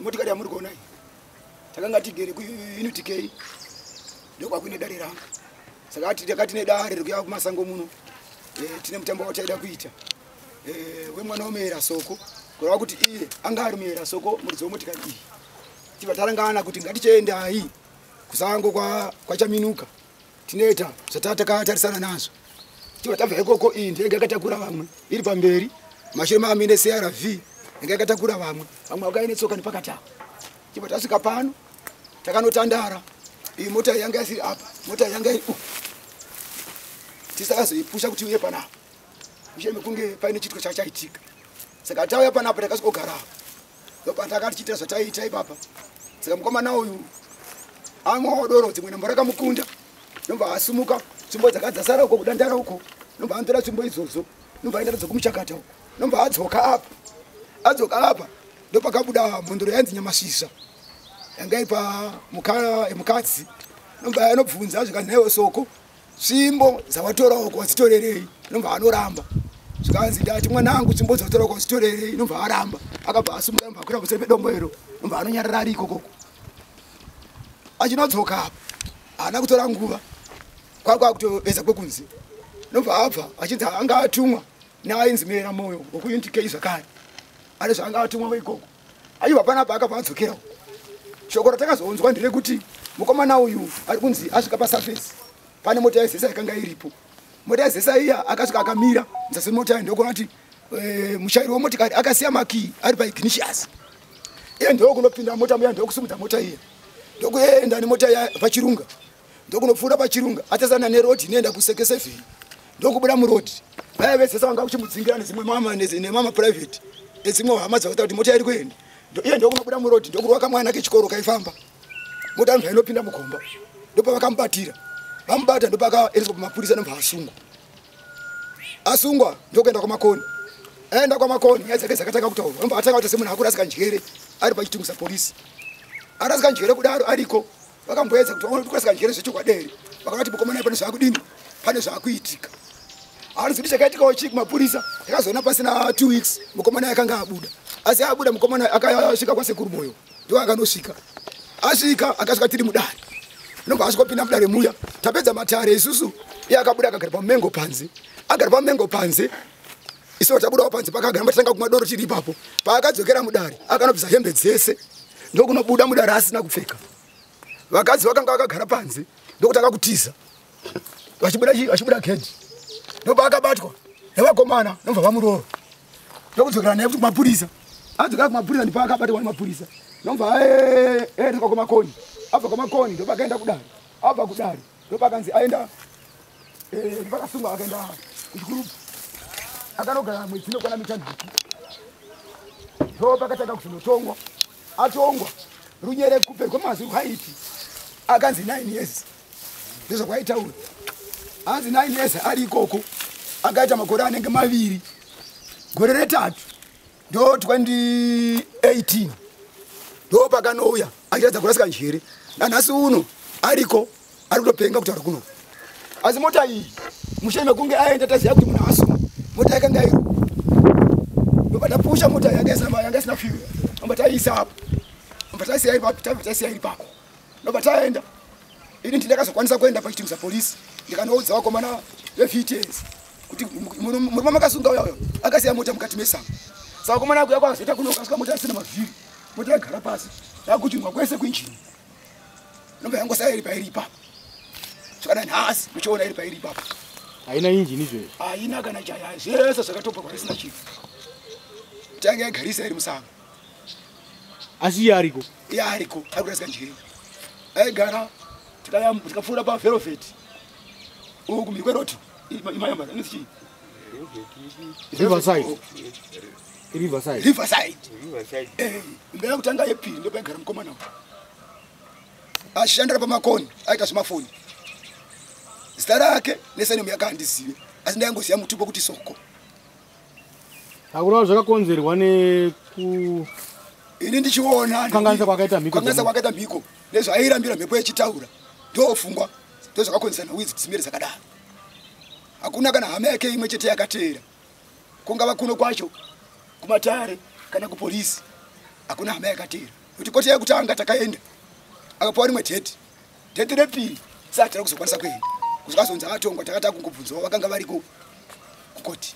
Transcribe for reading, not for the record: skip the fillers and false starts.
Motikari yamuri kuona iyi, takanga tigere kuUnit K, ndokwakuine dare rangu. Saka takati nedare rekuya kumasango muno, tine mutambo wataida kuita wemwana womuyera Soko, kureva kuti iye anga ari muyera Soko, muridzi wemotikari iyi. Tibva tarangana kuti ngatichiendai kusango kwaChaminuka, tinoita zvatakatarisana nazvo. Tibva tabva ikoko, iyi ndenge yakatakura vamwe iri pamberi, mashure maamine CRV yanga yakatakura vamwe, vamwe vakaine tsoka nepakati apo. Tibva tasvika pano, takanotandara. Iyi mota yanga isiri apa, mota yanga iri uku, tisakazoipusha kuti uye panapa mushure mekunge paine chiitiko chachaitika. Saka tauya panapa, takasvikogara apa, ndopataka tichiita zvataiita ipapa. Saka mukomana uyu amwawo doro, dzimwe nhambo rakamukunda, nobva asumuka. Tsvimbo dzakadzasara uko kudandara uko, nobva anotora tsvimbo idzodzo, nobva aenda nadzo kumuchakata uko, nobva adzoka apa. Adzoka apa, ndopakabuda mhondoro yainzi Nyamasvisva, yanga iri pamukadzi, nobva anobvunza zvikanzi, "Naiwe Soko, tsvimbo dzawatora uko wadzitorerei?" Nobva anoramba. Zvikanzi, "Ndati mwanangu, tsvimbo dzawatora uko wadzitorerei?" Nobva aramba. Akabva asumuka, nobva akwira pamusoro pedombo iro, nobva anonyarara ari ikokoko. Achinodzoka apa, haana kutora nguva, kwakwa kutoedza kwekunze, nobva abva achinzi anga atumwa neainzi Muyera Moyo wekuUnit K zvakare, ane zvaanga atumwa ikoko. Achibva panapa, akabva adzokera uko. Shoko ratakazonzwa nderekuti mukomana uyu ari kunzi asvika pasurface, pane mota yeZESA yakanga iripo. Mota yeZESA iya, akasvika akamira muzasi mota iyi, ndokuona kuti muchairi wemotikari akasiya makii ari paignition. Iye ndokunopinda mota muya, ndokusimudza mota iya, ndokuenda nemota iya pachirunga, ndokunopfuura pachirunga, atasana nerodhi inoenda kuSeke 7, ndokubuda murodhi. Vaya veZESA vanga kuchimudzingira nedzimwe mama nemama private edzimwe hama dzakaita kuti mota iri kuenda. Iye ndokunobuda murodhi, ndokurova kamwana kechikoro kaifamba. Mota nobva inopinda mugomba, ndopavakamubatira. Vamubata, ndopakaendeswa pamapurisa, nobva asungwa. Asungwa, ndokuenda kwaMakoni. Aenda kwaMakoni, nyaya dzake dzakatanga kutaurwa, nobva atanga kuita semunhu akurasika njere ari pachitungu sapolisi. Arasika njere kudaro ariko, vakamboedza kuti vaone kuti kurasika njere zvechokwadi here. Vakati mukomana pane zvaakudini, pane zvaakuitika. Hanzi kuti chakaitikawo chii kumapurisa? Takazoona pasina 2 weeks mukomana akanga abuda. Asi abuda, mukomana akasvika kwasekuru Moyo, ndo akanosvika. Asvika, akasvika tiri mudare, nobva asvikopinda mudare muya. Tapedza matare isusu, iye akabuda, akagara pamumengo panze. Agara pamumengo panze, isu tabudawo panze pakagara, matanga kumwa doro tiri ipapo. Paakadzokera mudare, akanobvisa hembe dzese, ndokunobuda mudare asina kupfeka. Vakadzi vakanga vakagara panze ndokutanga kutiza vachibuda vachibuda gedhi. Ndobva akabatwa nevakomana, nobva vamurova, ndokudzokera naye kuti kumapurisa. Adzokera kumapurisa, ndipo akabatwa nemapurisa, nobva aendeswa kwaMakoni. Abva kwaMakoni, ndobva akaenda kudare. Abva kudare, ndobva akanzi aenda, ndopakasungwa, akaenda kuChikurubi, akanogara mwedzi inokwana mitanhatu. Ndo pakatanga kuzonotongwa. Atongwa, runyere kupe kwemazwi rwaiti akanzi 9 years, ndezvakwaitaura. Hanzi 9 years ari ikoko, akaita makore anenge 2. Gore retatu ndo 2018, ndo pakanouya achiratidza kurasika njere. Nanhasi uno ariko, ari kutopenga kutaura kuno. Asi mota iyi, mushure mekunge aenda, taziva kuti munhu asungwa, mota yakanga iri, ndobva tapusha mota yanga isina fuel, ndobva taiisa apo, ndobva taisiya iri papo, tabva taisiya iri pako, ndobva taenda. Ini ndakazokwanisa kuenda pachitimisa polisi, ndikanoudza vakomana veVTS kuti murume makasunga uya uyo akasiya mota mukati mesango. Saka vakomana kuya kwazoita kuno, kasvika mota isina mavhiri, mota yagara pasi, yakuchinwa kwese kuinjini, nobva yangosaya iri pairi ipapo. Saka nhasi muchiona iri pairi ipapo. Haina injini izvezvi? Haina kana chaya, zvese zvakatobva kwarisina chiro. Tange yagarisa iri musango. Asi iye ariko? Iye ariko, ari kurasika njere. Aigara, tikapfuura paVelvet uku kumhiri kweroti, imayamba inonzi chii? Riverside, Riverside. Riverside. Imba yekutanga, yepiri, ndopaigara mukomana uyu achishandira paMakoni, aita zvemafoni. Zita rake nesurname yake handizive, asi ndaingoziva mutupo kuti Soko. Hakureva zvakakonzerwa neku Ini ndichiona Kanganisa kwakaita mhiko. Kanganisa kwakaita mhiko nezvaairambira mhepo yechitaura, ndofungwa ndozvakakonzesa nhau idzi dzimire dzakadaro. Hakuna kana hama yake imwe chete yakateera, kungava kuno kwacho kumatare kana kupolisi. Hakuna hama yakateera kuti koti yekutanga takaenda, akapiwa rimwe date, date repiri sati tara kuzokwanisa kuenda, kusvika azonzi atongwa. Takati akungobvunzawo vakanga variko kukoti.